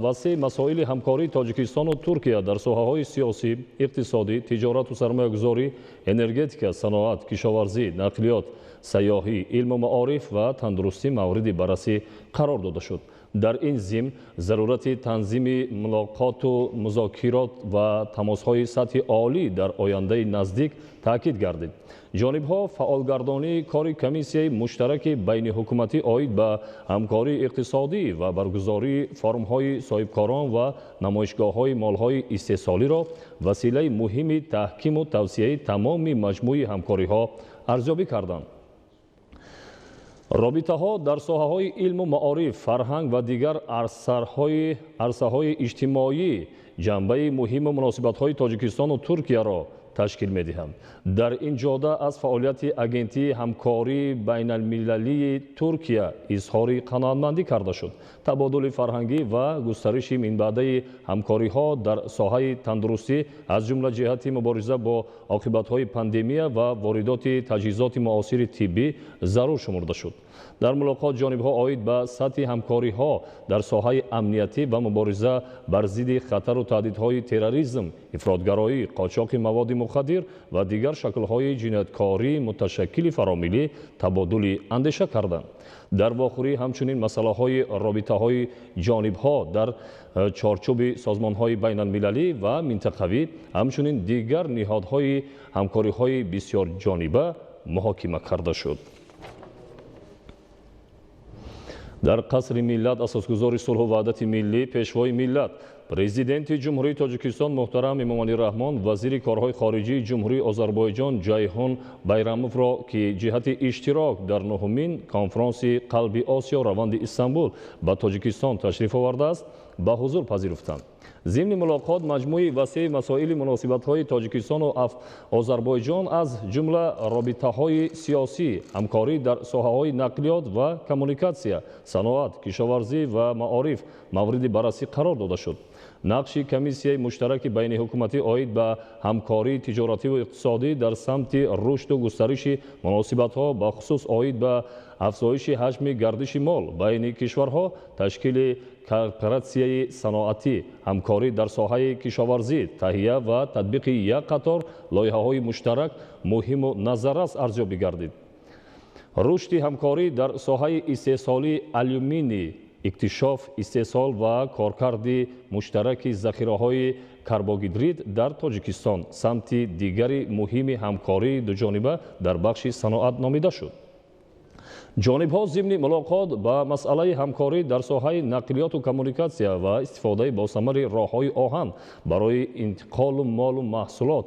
васеи масоили ҳамкории Тоҷикистону Туркия дар соҳаҳои сиёсӣ, иқтисодӣ, тиҷорату сармоягузорӣ, энергетика, саноат, кишоварзӣ, нақлиёт, сайёҳӣ, илму маориф ва тандурустӣ мавриди баррасӣ қарор дода шуд. Дар ин зимн зарурати танзими мулоқоту музокирот ва тамосҳои сатҳи олӣ дар ояндаи наздик таъкид гардид. Ҷонибҳо фаъолгардонии кори комиссияи муштараки байниҳукуматӣ оид ба ҳамкории иқтисодӣ ва баргузории форумҳои соҳибкорон ва намоишгоҳҳои молҳои истеҳсолиро василаи муҳими таҳкиму тавсияи тамоми маҷмӯи ҳамкориҳо арзёбӣ карданд. Робитаҳо дар соҳаҳои илму маориф, фарҳанг ва дигар арсаҳои иҷтимоӣ ҷанбаи муҳиму муносибатҳои Тоҷикистону Туркияро ташкил медиҳанд. Дар ин ҷода аз фаъолияти Агентии ҳамкории байналмилалии Туркия изҳори қаноатмандӣ карда шуд. Табодули фарҳангӣ ва густариши минбаъдаи ҳамкориҳо дар соҳаи тандурустӣ, аз ҷумла ҷиҳати мубориза бо оқибатҳои пандемия ва воридоти таҷҳизоти муосири тиббӣ зарур шумурда шуд. Дар мулоқот ҷонибҳо оид ба сатҳи ҳамкориҳо дар соҳаи амниятӣ ва мубориза бар зидди хатару таҳдидҳои терроризм, ифротгароӣ, қочоқи маводи мухаддир ва дигар шаклҳои ҷинояткории муташаккили фаромиллӣ табодули андеша карданд. Дар вохӯрӣ ҳамчунин масъалаҳои робитаҳои ҷонибҳо дар чорчӯби созмонҳои байналмилалӣ ва минтақавӣ, ҳамчунин дигар ниҳодҳои ҳамкориҳои бисёрҷониба муҳокима карда шуд. Дар қасри миллат асосгузори сулҳу ваҳдати миллӣ, пешвои миллат, Президенти Ҷумҳурии Тоҷикистон муҳтарам Эмомалӣ Раҳмон вазири корҳои хориҷии Ҷумҳурии Озарбойҷон Ҷайҳун Байрамовро, ки ҷиҳати иштирок дар нуҳумин конфронси Қалби Осиё раванди Истанбул ба Тоҷикистон ташриф овардааст, ба ҳузур пазируфтанд. Зимни мулоқот маҷмӯи васеи масоили муносибатҳои Тоҷикистону Озарбойҷон, аз ҷумла робитаҳои сиёсӣ, ҳамкорӣ дар соҳаҳои нақлиёт ва коммуникатсия, саноат, кишоварзӣ ва маориф мавриди баррасӣ қарор дода шуд. Нақши комиссияи муштараки байниҳукуматӣ оид ба ҳамкории тиҷоративу иқтисодӣ дар самти рушду густариши муносибатҳо, бахусус оид ба афзоиши ҳаҷми гардиши мол байни кишварҳо, ташкили кооператсияи саноатӣ, ҳамкорӣ дар соҳаи кишоварзӣ, таҳия ва татбиқи як қатор лоиҳаҳои муштарак муҳиму назаррас арзёбӣ гардид. Рушди ҳамкорӣ дар соҳаи истеҳсолии алюминий, иктишоф, истеҳсол ва коркарди муштараки захираҳои карбогидрид дар Тоҷикистон самти дигари муҳими ҳамкории дуҷониба дар бахши саноат номида шуд. Ҷонибҳо зимни мулоқот ба масъалаи ҳамкорӣ дар соҳаи нақлиёту коммуникатсия ва истифодаи босамари роҳҳои оҳан барои интиқолу молу маҳсулот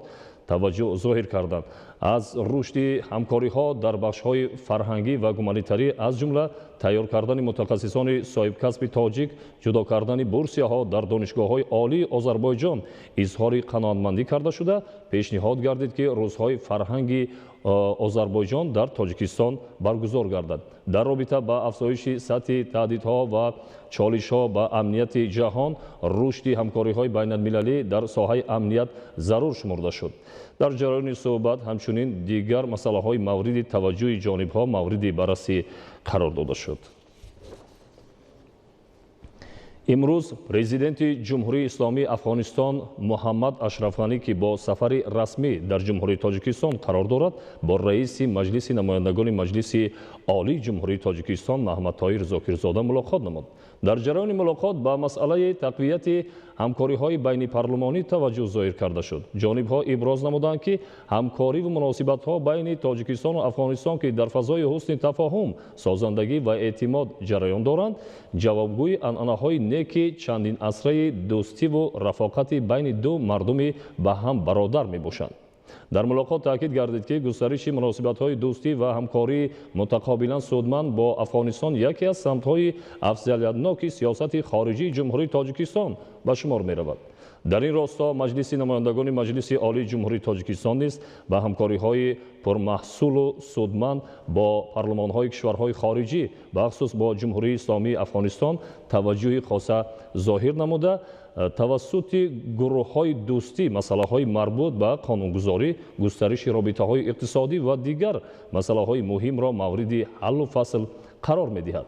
таваҷҷӯҳ зоҳир карданд. Аз рушди ҳамкориҳо дар бахшҳои фарҳангӣ ва гуманитарӣ, аз ҷумла тайёр кардани мутахассисони соҳибкасби тоҷик, ҷудо кардани бурсияҳо дар донишгоҳҳои олии Озарбойҷон изҳори қаноатмандӣ карда шуда, пешниҳод гардид, ки рӯзҳои фарҳанги Озарбойҷон дар Тоҷикистон баргузор гардад. Дар робита ба афзоиши сатҳи таҳдидҳо ва чолишҳо ба амнияти ҷаҳон, рушди ҳамкориҳои байналмилалӣ дар соҳаи амният зарур шумурда шуд. Дар ҷараёни суҳбат ҳамчунин дигар масъалаҳои мавриди таваҷҷӯҳи ҷонибҳо мавриди баррасӣ қарор дода шуд. Имрӯз президенти Ҷумҳурии Исломии Афғонистон Муҳаммад Ашраф Ғанӣ, ки бо сафари расмӣ дар Ҷумҳурии Тоҷикистон қарор дорад, бо раиси Маҷлиси намояндагони Маҷлиси Олии Ҷумҳурии Тоҷикистон Маҳмадтоир Зокирзода мулоқот намуд. Дар ҷараёни мулоқот ба масъалаи тақвияти ҳамкориҳои байнипарлумонӣ таваҷҷӯҳ зоҳир карда шуд. Ҷонибҳо иброз намуданд, ки ҳамкориву муносибатҳо байни Тоҷикистону Афғонистон, ки дар фазои ҳусни тафоҳум, созандагӣ ва эътимод ҷараён доранд, ҷавобгӯи анъанаҳои неки чандин асраи дӯстиву рафоқати байни ду мардуми ба ҳам бародар мебошанд. Дар мулоқот таъкид гардид, ки густариши муносибатҳои дӯстӣ ва ҳамкории мутақобилан судманд бо Афғонистон яке аз самтҳои афзалиятноки сиёсати хориҷии Ҷумҳурии Тоҷикистон ба шумор меравад. Дар ин росто Маҷлиси намояндагони Маҷлиси Олии Ҷумҳурии Тоҷикистон низ ба ҳамкориҳои пурмаҳсулу судманд бо парлумонҳои кишварҳои хориҷӣ, бахусус бо Ҷумҳурии Исломии Афғонистон таваҷҷӯҳи хоса зоҳир намуда, тавассути гурӯҳҳои дӯстӣ масъалаҳои марбут ба қонунгузорӣ, густариши робитаҳои иқтисодӣ ва дигар масъалаҳои муҳимро мавриди ҳаллу фасл қарор медиҳад.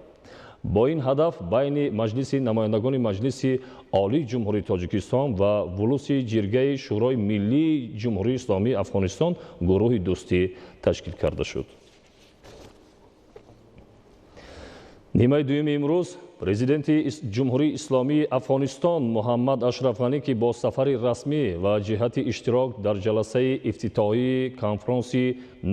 Бо ин ҳадаф байни Маҷлиси намояндагони Маҷлиси Олии Ҷумҳурии Тоҷикистон ва Вулуси Ҷиргаи Шӯрои Миллии Ҷумҳурии Исломии Афғонистон гурӯҳи дӯстӣ ташкил карда шуд. Нимаи дуюми имрӯз президенти Ҷумҳурии Исломии Афғонистон Муҳаммад Ашраф Ғанӣ, ки бо сафари расмӣ ва ҷиҳати иштирок дар ҷаласаи ифтитоҳии конфронси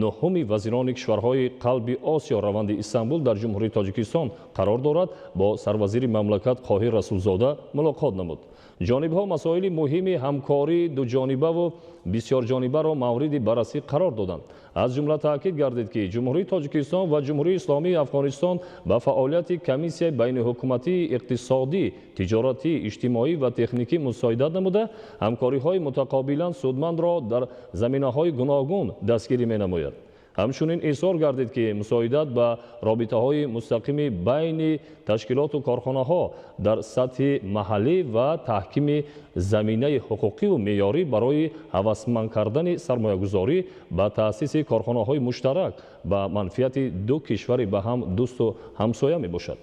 нуҳуми вазирони кишварҳои қалби Осиё раванди Истанбул дар Ҷумҳурии Тоҷикистон қарор дорад, бо сарвазири мамлакат Қоҳир Расулзода мулоқот намуд. Ҷонибҳо масоили муҳими ҳамкории дуҷонибаву бисёрҷонибаро мавриди баррасӣ қарор доданд. Аз ҷумла таъкид гардид, ки Ҷумҳурии Тоҷикистон ва Ҷумҳурии Исломии Афғонистон ба фаъолияти комиссияи байниҳукуматии иқтисодӣ, тиҷоратӣ, иҷтимоӣ ва техникӣ мусоидат намуда, ҳамкориҳои мутақобилан судмандро дар заминаҳои гуногун дастгирӣ менамояд. Ҳамчунин изҳор гардид, ки мусоидат ба робитаҳои мустақими байни ташкилоту корхонаҳо дар сатҳи маҳаллӣ ва таҳкими заминаи ҳуқуқиву меъёрӣ барои ҳавасманд кардани сармоягузорӣ ба таъсиси корхонаҳои муштарак ба манфиати ду кишвари ба ҳам дӯсту ҳамсоя мебошад.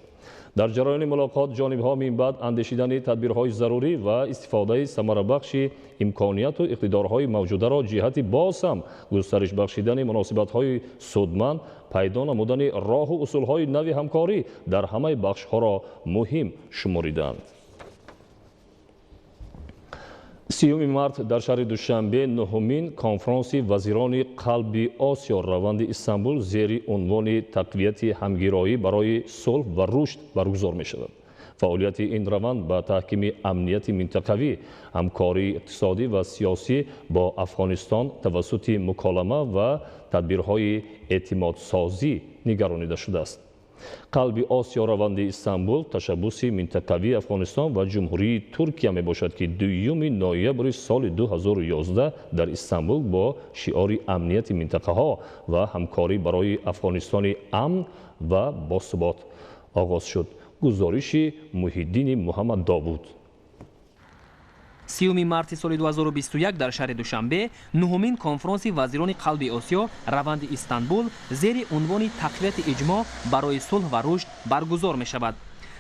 Дар ҷараёни мулоқот ҷонибҳо минбаъд андешидани тадбирҳои зарурӣ ва истифодаи самарабахши имконияту иқтидорҳои мавҷударо ҷиҳати боз ҳам густариш бахшидани муносибатҳои судманд, пайдо намудани роҳу усулҳои нави ҳамкорӣ дар ҳамаи бахшҳоро муҳим шумориданд. 30 март дар шаҳри Душанбе нуҳумин конфронси вазирони қалби Осиё раванди Истанбул зери унвони тақвияти ҳамгироӣ барои сулҳ ва рушд баргузор мешавад. Фаъолияти ин раванд ба таҳкими амнияти минтақавӣ, ҳамкории иқтисодӣ ва сиёсӣ бо Афғонистон тавассути муколама ва тадбирҳои эътимодсозӣ нигаронида шудааст. Қалби Осиё раванди Истанбул ташаббуси минтақавии Афғонистон ва Ҷумҳурии Туркия мебошад, ки 2 ноябри соли 2011 дар Истанбул бо шиори амнияти минтақаҳо ва ҳамкорӣ барои Афғонистони амн ва босубот оғоз шуд. Гузориши Муҳиддини Муҳаммад Довуд. 30 марти соли 2021 дар шаҳри Душанбе нуҳумин конфронси вазирони қалби Осиё раванди Истанбул зери унвони тақвияти иҷмоъ барои сулҳ ва рушд баргузор мешавад.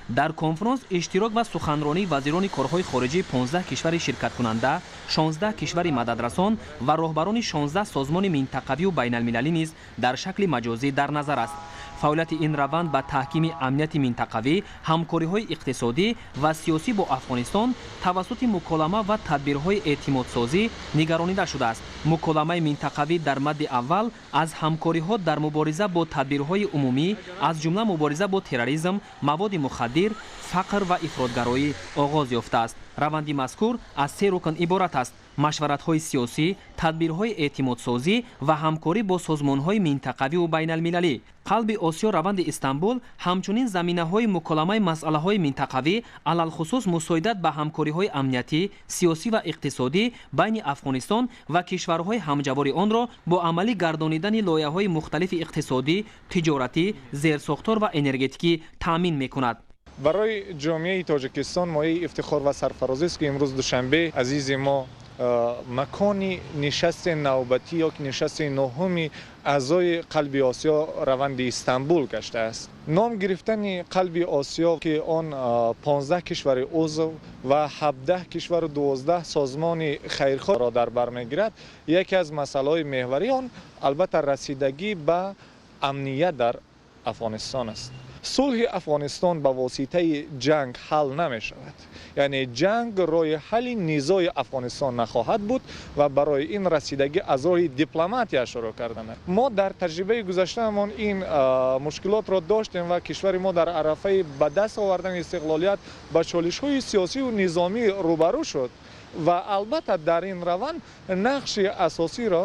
Дар конфронс иштирок ва суханронии вазирони корҳои хориҷии 15 кишвари ширкаткунанда, 16 кишвари мададрасан ва роҳбарони 16 созмони минтақавию байналмилалӣ низ дар шакли маҷозӣ дар назар аст. Фаъолияти ин раванд ба таҳкими амнияти минтақавӣ, ҳамкориҳои иқтисодӣ ва сиёсӣ бо Афғонистон тавассути муколама ва тадбирҳои эътимодсозӣ нигаронида шудааст. Муколамаи минтақавӣ дар мадди аввал аз ҳамкориҳо дар мубориза бо тадбирҳои умумӣ, аз ҷумла мубориза бо терроризм, маводи мухаддир, фақр ва ифротгароӣ оғоз ёфтааст. Раванди мазкур аз се рукн иборат аст. Машваратҳои сиёсӣ, тадбирҳои эътимодсозӣ ва ҳамкорӣ бо созмонҳои минтақавиву байналмилалӣ. Қалби Осиё раванди Истанбул ҳамчунин заминаҳои муколамаи масъалаҳои минтақавӣ, алалхусус мусоидат ба ҳамкориҳои амниятӣ, сиёсӣ ва иқтисодӣ байни Афғонистон ва кишварҳои ҳамҷавори онро бо амалӣ гардонидани лоиҳаҳои мухталифи иқтисодӣ, тиҷоратӣ, зерсохтор ва энергетикӣ таъмин мекунад. Барои ҷомеаи Тоҷикистон мояи ифтихор ва сарфарозист, ки имрӯз Душанбе азизи мо макони нишасти навбатӣ ё нишасти нуҳуми аъзои Қалби Осиё раванди Истанбул гаштааст. Ном гирифтани Қалби Осиё, ки он 15 кишвари узв ва 17 кишвару 12 созмони хайрхоҳро дар бар мегирад, яке аз масъалаҳои меҳварии он албатта расидагӣ ба амният дар Афғонистон аст. Сулҳи Афғонистон ба воситаи ҷанг ҳал намешавад, яъне ҷанг роҳи ҳалли низои Афғонистон нахоҳад буд ва барои ин расидагӣ аз роҳи дипломатия шурӯъ кардан. Мо дар таҷрибаи гузаштаамон ин мушкилотро доштем ва кишвари мо дар арафаи ба даст овардани истиқлолият ба чолишҳои сиёсиву низомӣ рӯбарӯ шуд ва албатта дар ин раванд нақши асосиро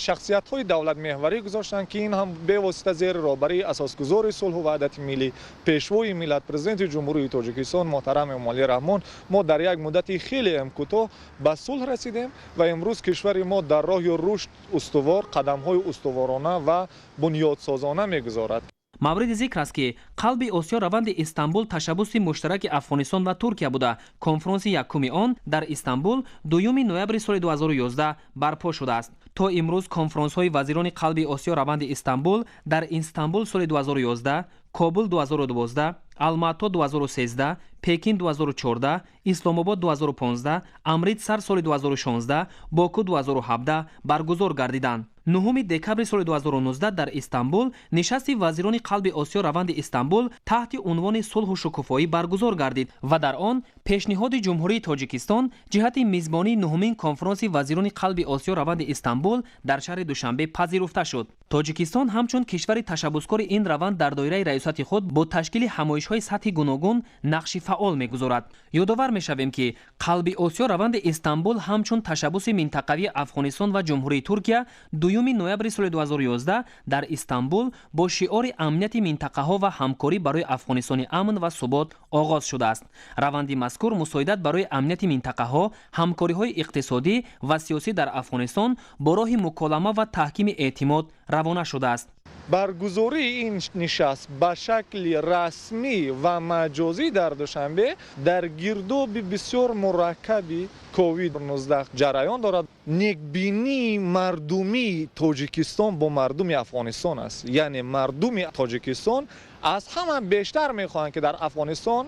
шахсиятҳои давлатмеҳварӣ гузоштанд, ки ин ҳам бевосита зери роҳбарии асосгузори сулҳу ваҳдати миллӣ, пешвои миллат, Президенти Ҷумҳурии Тоҷикистон муҳтарам Эмомалӣ Раҳмон. Мо дар як муддати хеле ҳам кӯтоҳ ба сулҳ расидем ва имрӯз кишвари мо дар роҳи рушд устувор қадамҳои устуворона ва бунёдсозона мегузорад. Мавриди зикр аст, ки Қалби Осиё раванди Истанбул ташаббуси муштараки Афғонистон ва Туркия буда, конфронси якуми он дар Истанбул 2 ноябри соли 2011 барпо шудааст. То имрӯз конфронсҳои вазирони Қалби Осиё раванди Истанбул дар Истанбул соли 2011, Кобул 2012, Алмато 2013, Пекин 2014, Исломобод 2015, Амритсар соли 2016, Боку 2017 баргузор гардиданд. 9 декабри соли 2019 дар Истанбул нишасти вазирони Қалби Осиё раванди Истанбул таҳти унвони сулҳу шукуфоӣ баргузор гардид ва дар он пешниҳоди Ҷумҳурии Тоҷикистон ҷиҳати мизбонии нуҳумин конфронси вазирони Қалби Осиё раванди Истанбул дар шаҳри Душанбе пазируфта шуд. Тоҷикистон ҳамчун кишвари ташаббускори ин раванд дар доираи раёсати худ бо ташкили ҳамоишҳои сатҳи гуногун нақши фаъол мегузорад. Ёдовар мешавем, ки Қалби Осиё раванди Истанбул ҳамчун ташаббуси минтақавии Афғонистон ва Ҷумҳурии Туркия 2 ноябри соли 2011 дар Истанбул бо шиори амнияти минтақаҳо ва ҳамкорӣ барои Афғонистони амн ва субот оғоз шудааст. Раванди мазкур мусоидат барои амнияти минтақаҳо, ҳамкориҳои иқтисодӣ ва сиёсӣ дар Афғонистон бо роҳи муколама ва таҳкими эътимод равона шудааст. Баргузории ин нишаст ба шакли расмӣ ва маҷозӣ дар Душанбе дар гирдоби бисёр мураккаби COVID-19 ҷараён дорад. Некбинии мардумии Тоҷикистон бо мардуми Афғонистон аст, яъне мардуми Тоҷикистон аз ҳама бештар мехоҳанд, ки дар Афғонистон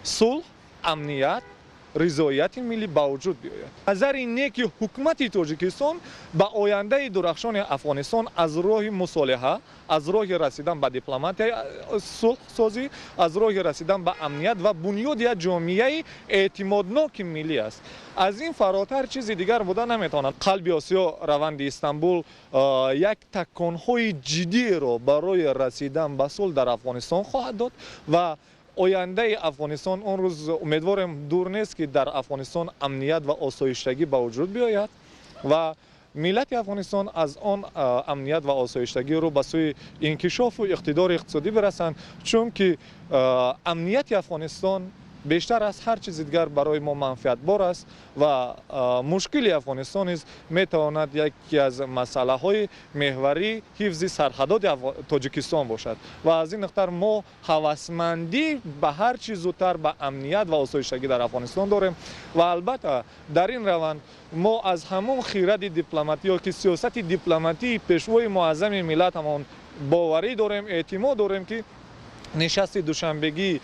сулҳ, амният, ризоияти миллӣ ба вуҷуд биёяд. Назари неки ҳукумати Тоҷикистон ба ояндаи дурахшони Афғонистон аз роҳи мусолиҳа, аз роҳи расидан ба дипломатияи сулҳсозӣ, аз роҳи расидан ба амният ва бунёди як ҷомеаи эътимодноки миллӣ аст. Аз ин фаротар чизи дигар буда наметавонад. Қалби Осиё раванди Истанбул як таконҳои ҷиддиро барои расидан ба сулҳ дар Афғонистон хоҳад дод ва ояндаи Афғонистон он рӯз умедворем дур нест, ки дар Афғонистон амният ва осоиштагӣ ба вуҷуд биёяд ва миллати Афғонистон аз он амният ва осоиштагӣ рӯ ба сӯи инкишофу иқтидори иқтисодӣ бирасанд, чунки амнияти Афғонистон бештар аз ҳар чизи дигар барои мо манфиатбор аст ва мушкили Афғонистон низ метавонад яке аз масъалаҳои меҳварии ҳифзи сарҳадоти Тоҷикистон бошад ва аз ин нуқтар мо ҳавасмандӣ ба ҳар чиз зудтар ба амният ва осоиштагӣ дар Афғонистон дорем ва албатта дар ин раванд мо аз ҳамон хиради дипломатӣ ё ки сиёсати дипломатии пешвои муаззами миллат ҳамон боварӣ дорем, эътимод дорем, ки нишасти душанбегии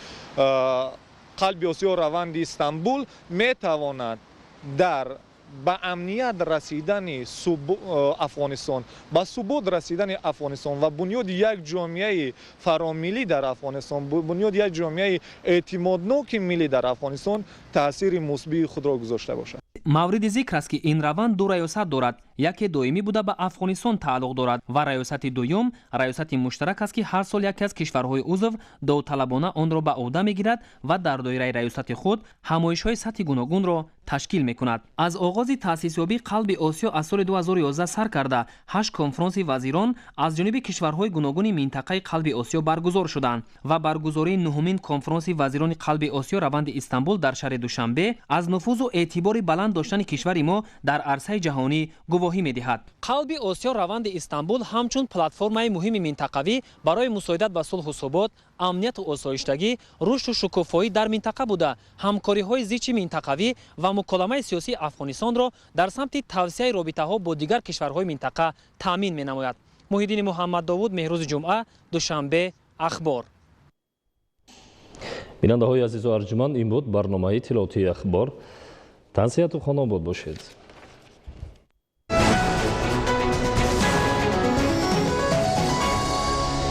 Қалби Осиё раванди Истанбул метавонад дар ба амният расидани Афғонистон, ба субот расидани Афғонистон ва бунёди як ҷомеаи фаромиллӣ дар Афғонистон, бунёди як ҷомеаи эътимодноки миллӣ дар Афғонистон таъсири мусбии худро гузошта бошад. Мавриди зикр аст, ки ин раванд ду раёсат дорад: яке доимӣ буда, ба Афғонистон тааллуқ дорад, ва раёсати дуюм раёсати муштарак аст, ки ҳар сол яке аз кишварҳои узв довталабона онро ба ӯҳда мегирад ва дар доираи раёсати худ ҳамоишҳои сатҳи гуногунро ташкил мекунад. Аз оғози таъсисёбии Қалби Осиё аз соли 2011 сар карда, ҳашт конфронси вазирон аз ҷониби кишварҳои гуногуни минтақаи Қалби Осиё баргузор шуданд ва баргузории нуҳумин конфронси вазирони Қалби Осиё раванди Истанбул дар шаҳри Душанбе аз нуфузу эътибори баланд доштани кишвари мо дар арсаи ҷаҳонӣ гувоҳӣ медиҳад. Қалби Осиё раванди Истанбул ҳамчун платформаи муҳими минтақавӣ барои мусоидат ба сулҳу субот, амнияту осоиштагӣ, рушду шукуфоӣ дар минтақа буда, ҳамкориҳои зичи минтақавӣ ва муколамаи сиёсии Афғонистонро дар самти тавсеаи робитаҳо бо дигар кишварҳои минтақа таъмин менамояд. Муҳиддини Муҳаммаддовуд, Меҳрӯзи Ҷумъа, Душанбе, Ахбор. Бинандаҳои азизу арҷуманд, ин буд барномаи иттилоотии Ахбор. Тансиҳату хонобод бошед.